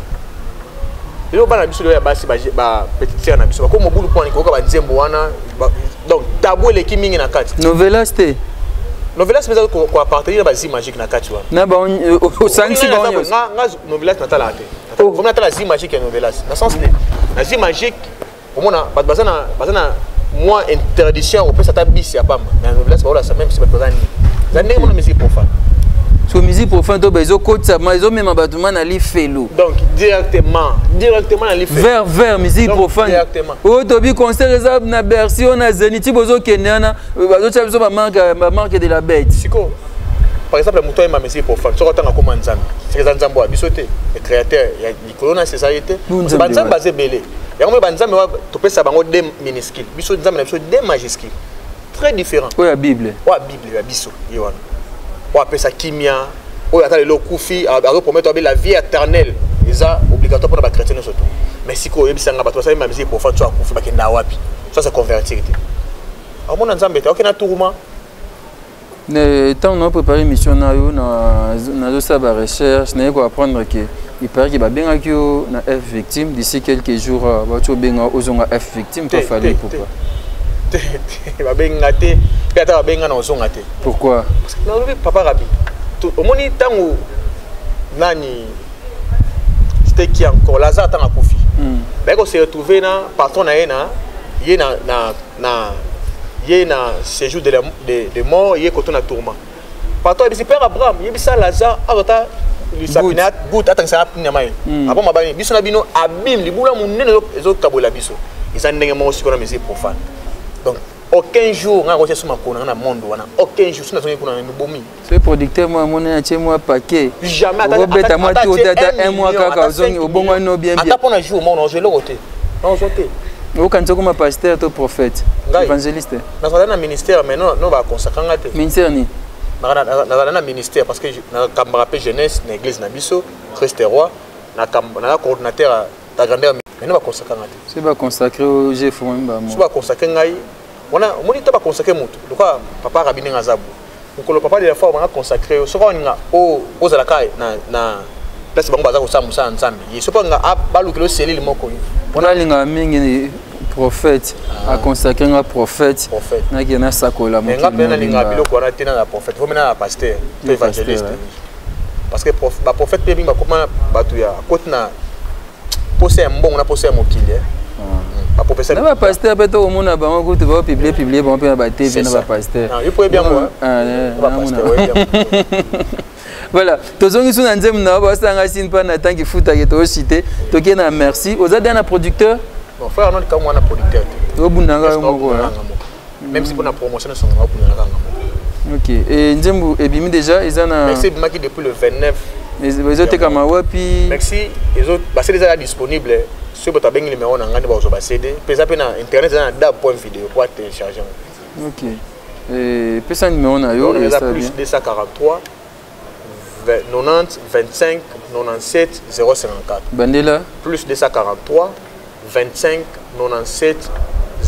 Lelo bana biso lelo ya basi ba petite sœur na biso bakoma mobulu mpona koyoka banzembo wana, donc tabou eleki mingi na kati. Novelas te. Novelas mpe eza koappartenir na bazi magique na kati wana. Na ba osangisi bango nyonso. Nga novelas natalaka te. Vomi natala zi magique ya novelas na sens nini? Na zi magique omona bato baza na mwa interdiction opesa ata bisi ya pamba, mais na novelas baolasa même si bato baza nini, eza ndenge mona musique profane. So musique profane to ezokotisa ma ezomema bato ma na lifelo. Donc directement na lifelo. Vers musique profane. Oyo tobi concert eza na Bercy oyo na Zénith bozokende wana bazotia biso bamarque de la bête. Siko par exemple moto ayemba musique profane soki otanga koma Nzambe, soki eza Nzambe oyo ya biso te, créateur ya likolo na sesa ye te, banzambe baza ebele. Yango mpe banzambe topesa bango deux minuscule, biso Nzambe na biso deux majuscule, très différent. Oyo ya Bible, oyo ya Bible ya biso ye wana oyo apesa kimia, oyo ata lelo okufi azopromettre abe la vie éternelle, eza obligatoire mpona bachrétien nyonso to. Mais sikoyo oyebisanga bato basali ba musique profane so akufi bakenda wapi? So se convertir te, akomona Nzambe te, akokenda tourment. Ntango na préparé mission na yo, nazosala barecherche, naye koapprendre ke il paraît ke babengaki yo na F Victime d'ici quelques jours, bauti obenga ozonga F Victime to Fally pourquoi? Babenga te, mpe ata babenga na ozonga te. Pourquoi? Nalobi papa Rabi, omoni ntango nani, c'était qui encore, Lazare ntango akufi, baye kose retrouver na patron na ye na ye na ye na séjour de mort, ye koto na tourment. Patron yebisi père Abraham, yebisa Lazare azota lisapina goutte atangisaka nyama ye apo mabani biso na bino abime libula monene ezokabola biso. Eza ndenge moko sikoyo na musique profane. Donc aucun jour nga kotia so makolo na nga na monde wana, aucun jour so nazongi kuna na mibomi. So producteur mwa amoni atie mwa paquet. Jamais. Obeta mwa tour te, ata un mois kaka ozongi obongwani no bien bien. Ata mpona jour moko nazwa eloko te, nazwa te. Okanisi okoma pasteur to prophète évangéliste? Nazala na ministère, mais no baconsacre nga te. Ministère nini? Nazala na ministère parce que nakambaka mpe jeunesse na église na biso Christ Roi, naza coordinateur ya grandeur, mais no baconsacre nga te. So baconsacre oje fomi bamo. So baconsacre ngai wana omoni to baconsacre motu lokola papa Rabi ndenge aza bo mokolo papa de la foi banga consacré yo, soki oninga ozalaka na place bango baza kosala mosala Nzambe ye, soki oninga balukela oselile moko ye. Mpona alingaka mingi prophète aconsacre nga prophète, nakende nasakola. Nga mpe nalingaka biloko wana te, na prophète vomi na pasteur to évangéliste, parce que baprophète mpe mingi bakoma bato ya koti na posa ya mbongo na posa ya mokili. Na bapasteur mpe tokomona bango kutu baopublie publie bango mpe na batv na bapasteur. Voilà, tozongi su na nzembo na yo basalanga sine mpa na tanki futake toosite toke na merci. Oza da na producteur? Bon, frère Arnold kamwa wana producteur te. Obundanga yo moko. Même si mpona promotion nyonso obundaka nga moko. Ok, e nzembo ebimi déjà eza na? Merci ebimaki depuis le 29. Ezotekama wapi? Merci, basede eza disponible soki bato abengi numéro na ngai nde bakozwa bacd, mpe eza mpe na internet, eza na dab point video po atélécharge. Ok, pesa numéro na yo. Eza plus 243 90 25 97 054. Bandela. Plus 243 25 97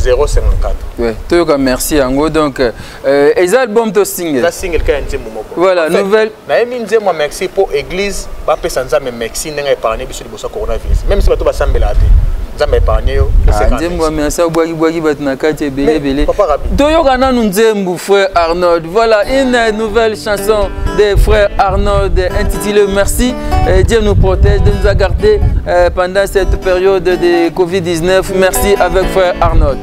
054. Ouais, toyoka merci yango. Donc eza album to single? Eza single kaka ya nzembo moko. Voilà. En fait, nouvelle. Nayembi nzembo ya merci mpo église bapesa Nzambe merci ndenge épargne biso liboso ya coronavirus, même si bato basambelaka te, Nzambe épargne yo. Ah, Peseka nzembo ya merci. Merci abwakibwaki bato na kati ebele. Mais, Ebele. Papa Rabbi. Toyoka nanu nzembo frère Arnold. Voilà une nouvelle chanson de frère Arnold intitulée Merci. Dieu nous protège, Dieu nous a gardés pendant cette période de Covid-19. Merci avec frère Arnold.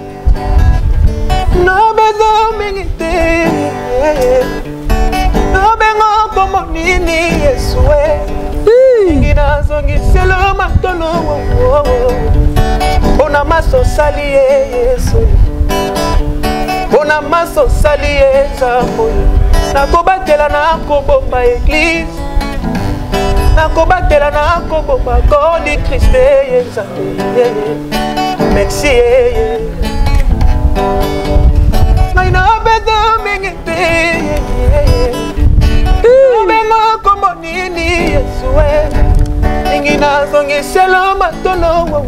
Nabezo mingi te, nabengo kombo nini Yesu e, mingi nazongiselo matono mpona maso osali ye Yesu, mpona maso osali ye Nzambe oyo. Nakobatela, nakobomba église, nakobatela, nakobomba corps du Christ ye Nzambe. Merci ye. Ngai nabeza mingi te, nabenga kombo nini Yesu e, mingi nazongiselo matono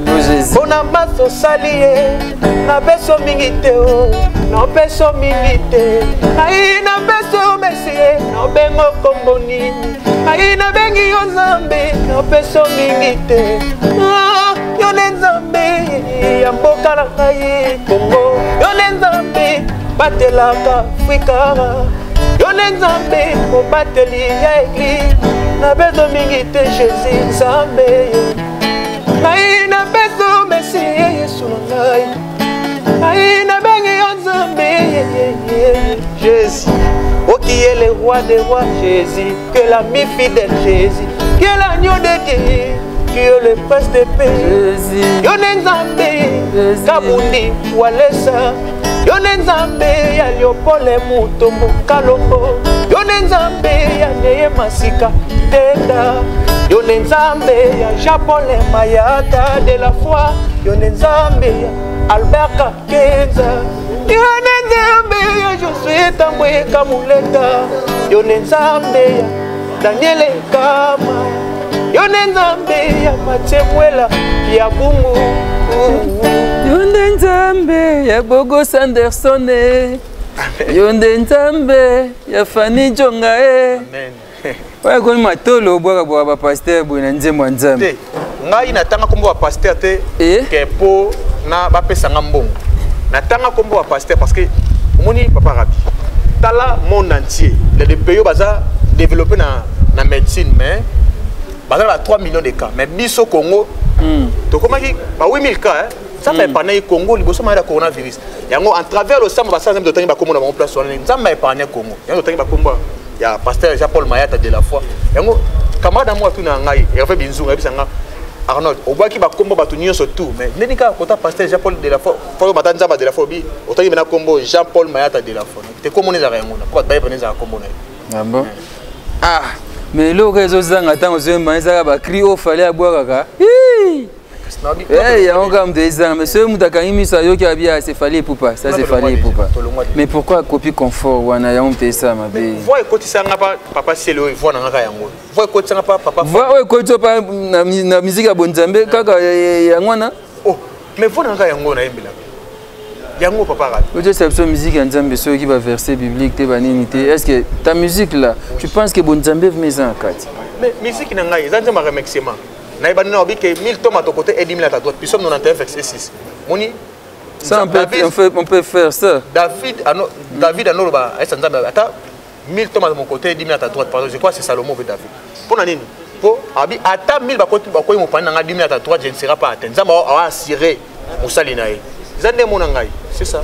Oh Jésus. mpona maso osali ye. Napeso mingi te o, napeso mingi te. Ngai napeso merci ye, nabengo kombo nini? Ngai nabengi yo Nzambe, napeso mingi te. Ah, yo nde Nzambe ya mboka na ngai Kongo, yo nde Nzambe batelaka Afrika, yo nde Nzambe mobateli ya église. Nabezo mingi te, Jésus Nzambe yo. Ngai napeso merci ye, Yesu na ngai. Ngai nabengi yo Nzambe, Jésus. Oh, qui est le roi des rois, Jésus, que l'ami fidèle, Jésus, qui est l'agneau de Dieu, qui est le prince de paix. Jésus. Yo nde Nzambe. Jésus. Kabundi Walesa, yo nde Nzambe ya Leopold Mutombo Kalombo, yo nde Nzambe ya Neye Masika Tenda, yo nde Nzambe ya Jean Paul Mayata de la Foi, yo nde Nzambe ya Albert Kakenza, yo nde Nzambe ya Josue Tambwe Kamuleta, yo nde Nzambe ya Daniel Kama, yo nde Nzambe ya Matie Mwela ya Bungu. Yo nde Nzambe ya Bogos Anderson e. Yo nde Nzambe ya Fani Jonga e. Amen. Oyo ekomi matolo, obwaka bwaka bapasteur boye na nzembo ya Nzambe. Te, ngai natanga nkombo ya pasteur te. Eh? Ke mpo na bapesanga mbongo natanga nkombo ya pasteur, parce que omoni, papa Rabi, tala monde entier, les pays oyo baza développé na médecine, mais baza na ba 3 millions de cas, mais biso Congo tokomaki ba 8000 cas, hein. Nzambe épargne Congo liboso maladie ya coronavirus. Yango, en travers losambo basala Nzambe, totangi bakombo na bango place wana. Nzambe épargne Congo. Yango totangi bakombo ya pasteur Jean Paul Mayata de la Foi. Yango camarade na moko atuna na ngai, Hervé Binzunga, ayebisa nga: "Arnold, obwaki bakombo bato nyonso tout, mais ndeni kaka kota pasteur Jean Paul de la Foi fo bata Nzambe de la Foi, obi otangi mena kombo Jean Paul Mayata de la Foi te. Kombo ezalaka yango na po bato bayeba ezalaka kombo na ye." Ah bon? Ah, mais eloko ezozanga ntango ozoyemba ezaka bacri oyo Fally abwakaka. Hii! Kasi nabi- Eh, yango kaka moto ezanga, mais soki moto akangi miso ayoki abi: "Ah, c'est Fally Ipupa, ça, c'est Fally Ipupa." Tolongwa déjà. Mais pourquoi copie confort wana? Yango moto esala mabe. Voix ekotisanga pa papa Sele oyo, voix na nga kaka yango, voix ekotisanga pa papa. Voix oyo ekoti yo pa na musique ya bonzambe kaka yango wana. Oh, mais voix na nga yango nayembelaka yango, papa Rabi. Ozosa biso musique ya Nzambe, soki baverset biblique te, banini te. Est ce que ta musique là, tu penses que bonzambe vraiment eza na kati? Mais musique na ngai eza nzembo ya remerciement. Nayebani na obi ke 1000 tombent à ton côté et 10 000 à ta droite. Psaume 91 verset 6, moni. Ça, on peut, on peut faire ça. David ano, David anoloba ayesa Nzambe: "Ata 1000 tombent à mon côté et 10 000 à ta droite." Pardon, je crois que c'est Salomon ou David. Mpo na nini? Mpo abi ata 1000 bakoti, bakoyi mopani na ngai, 10 000 à ta droite, je ne serai pas atteint. Nzambe awa assuré mosali na ye. Eza nde mona ngai, c'est ça.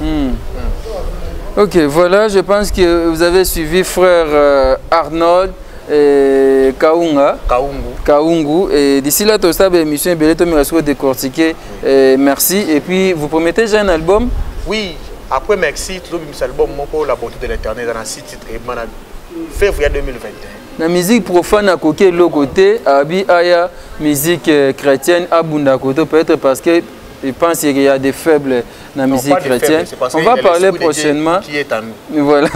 Ok, voilà, je pense que vous avez suivi frère Arnold et Kaunga. Kaungu. Kaungu. Et d'ici là, tout ça, émission ebele, to décortiquer. Et merci. Et puis, vous promettez j'ai un album? Oui, après merci, tozobimisa album moko, La Bonté de l'Éternel, eza na six titres, ebima na février 2021. Na musique profane akoki eloko te, abi aya musique chrétienne abunda koto, peut-être parce que il pense qu'il y a des faibles dans la Non, musique pas des chrétienne. faibles, c'est parce On qu'il va y a parler l'Esprit de Dieu prochainement. qui est en nous. Voilà,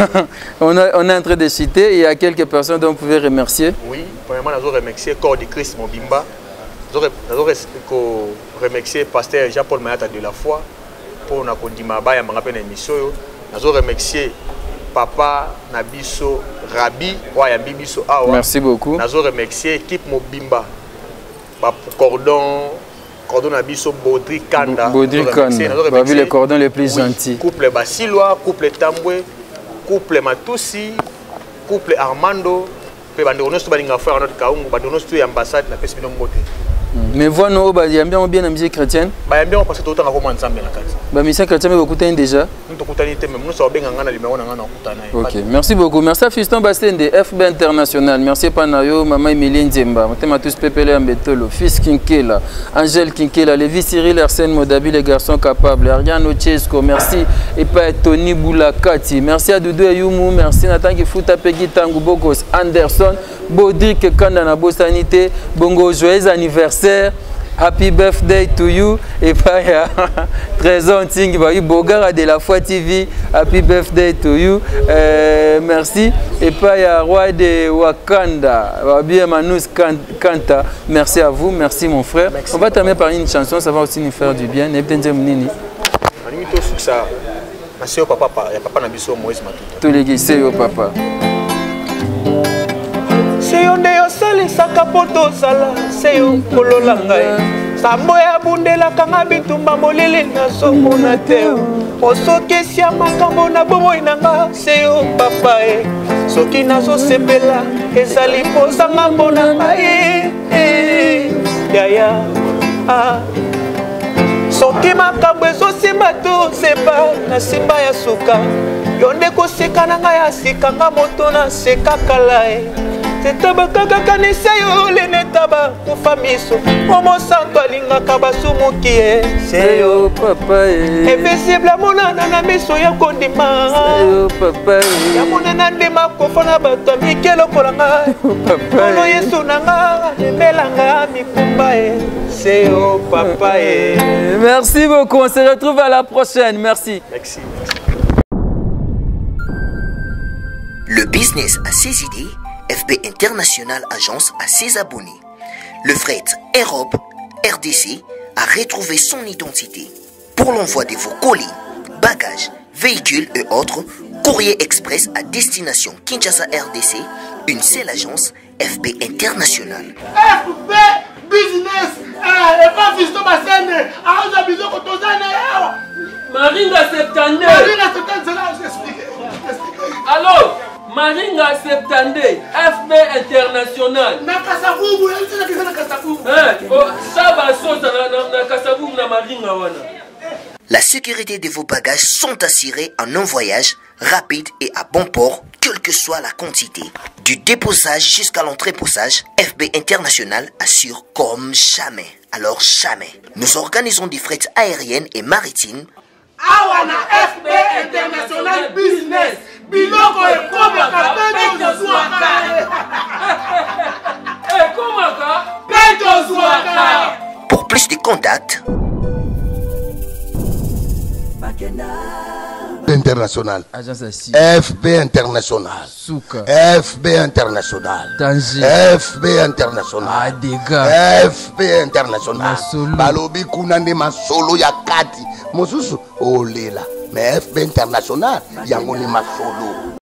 on est en train de citer. Il y a quelques personnes dont vous pouvez remercier. Oui, premièrement, nazo remercier corps de Christ mobimba. Nazo remercier pasteur Jean-Paul Mayata de la Foi. mpo na kondima bayamba nga mpe na émission oyo. Nazo remercier papa na biso Rabi oyo ayambi biso awa. Merci beaucoup. Nazo remercier équipe mobimba, ba cordon cordon na biso Baudry Kanda. Baudry Kanda. Babi le cordon le plus gentil. Couple Basilwa, couple Tambwe, couple Matusi, couple Armando, mpe bandeko nyonso balingaka frère Arnold Kaungu, bandeko nyonso ya ambassade, napesi bino mbote. Mais voix no bayambi yango bien na musique chrétienne. Bayambi yango parce que totanga koma Nzambe na kati. Ba musicien chrétien mais bokutani déjà. Nous tokutani te, mais nous abenga nga na numéro na nga na okutana ye. Ok, merci beaucoup. Merci à Fiston Bastende, FB International. Merci Panayo, Mama Emilie Nzemba, Motema tous Pepele Ambetolo, Fils Kinkela, Angèle Kinkela, Lévi Cyril, Arsène Modabi, les garçons capables, Ariane Ochesco, merci. Et pas Tony Boulakati. Merci à Doudou Eyumu, merci Nathan Kifuta, Peggy Tangu Bokos, Anderson, Baudric Kanda na Bossanité, Bongo, joyeux anniversaire. Happy birthday to you. Et pas Trésor Ntingi, bah, Bogara de la Foi TV. Happy birthday to you. Merci. Et pas ya Roi de Wakanda. Bah, bien Manous Kanta. Merci à vous. Merci mon frère. Merci. On va terminer par une chanson. Ça va aussi nous faire du bien. Nzembo nini? Nalingi tosukisa na se yo papa, ya papa na biso Moïse Matuta. Tous les se yo papa. Se yo nde osalisaka mpo tozala, se yo kolola ngai sambo abundelaka nga bitumba molili nazomona te, osokisia makambo na bomoi na nga, se yo papa e. Soki nazosepela ezali kozanga mpo na ngai yaya, ah. Soki makambo ezosimba to sepa na simba ya suka, yo nde koseka na ngai ya sika, nga moto naseka kala e. Tetabaka kanisa yo lenetaba kufa miso omosanto alingaka basumuki ye. Se yo papa e. Invisible amonana na miso ya kondima. Se yo papa e. Yamonana ndima kofa na bato ya mike lokola ngai. Papa Kolo e. Yesu na nga amemelanga mikumba e, se yo papa e. Merci beaucoup, on se retrouve à la prochaine. Merci. Merci. Le business a ses idées, FB International Agence a ses abonnés. Le fret Europe RDC a retrouvé son identité. Pour l'envoi de vos colis, bagages, véhicules et autres, courrier express à destination Kinshasa RDC, une seule agence, FB International. FB Business, eh, epa Fiston Basene aoza biloko toza na ye awa. Maringa 72. Maringa 72, nzela explique, explique. Allo, Maringa 72, FB International. Na Kasavubu, yebisaka na Kasavubu. Hein, oh, Saba Sosa na Kasavubu na Maringa wana. La sécurité de vos bagages sont assurées en un voyage rapide et à bon port, quelle que soit la quantité. Du déposage jusqu'à l'entreposage, FB International assure comme jamais. Alors jamais. Nous organisons des frais aériennes et maritimes. Awa na FB International Business, biloko ekomaka mpe tozwaka. Ekomaka mpe tozwaka. Pour plus de contacts, International. Agence assis. FB International. Suka. FB International. Danger. FB International. Ah, dégâts. FB International. Masolo. Balobi kuna nde masolo ya kati. Mosusu olela. Mais FB International yango nde masolo.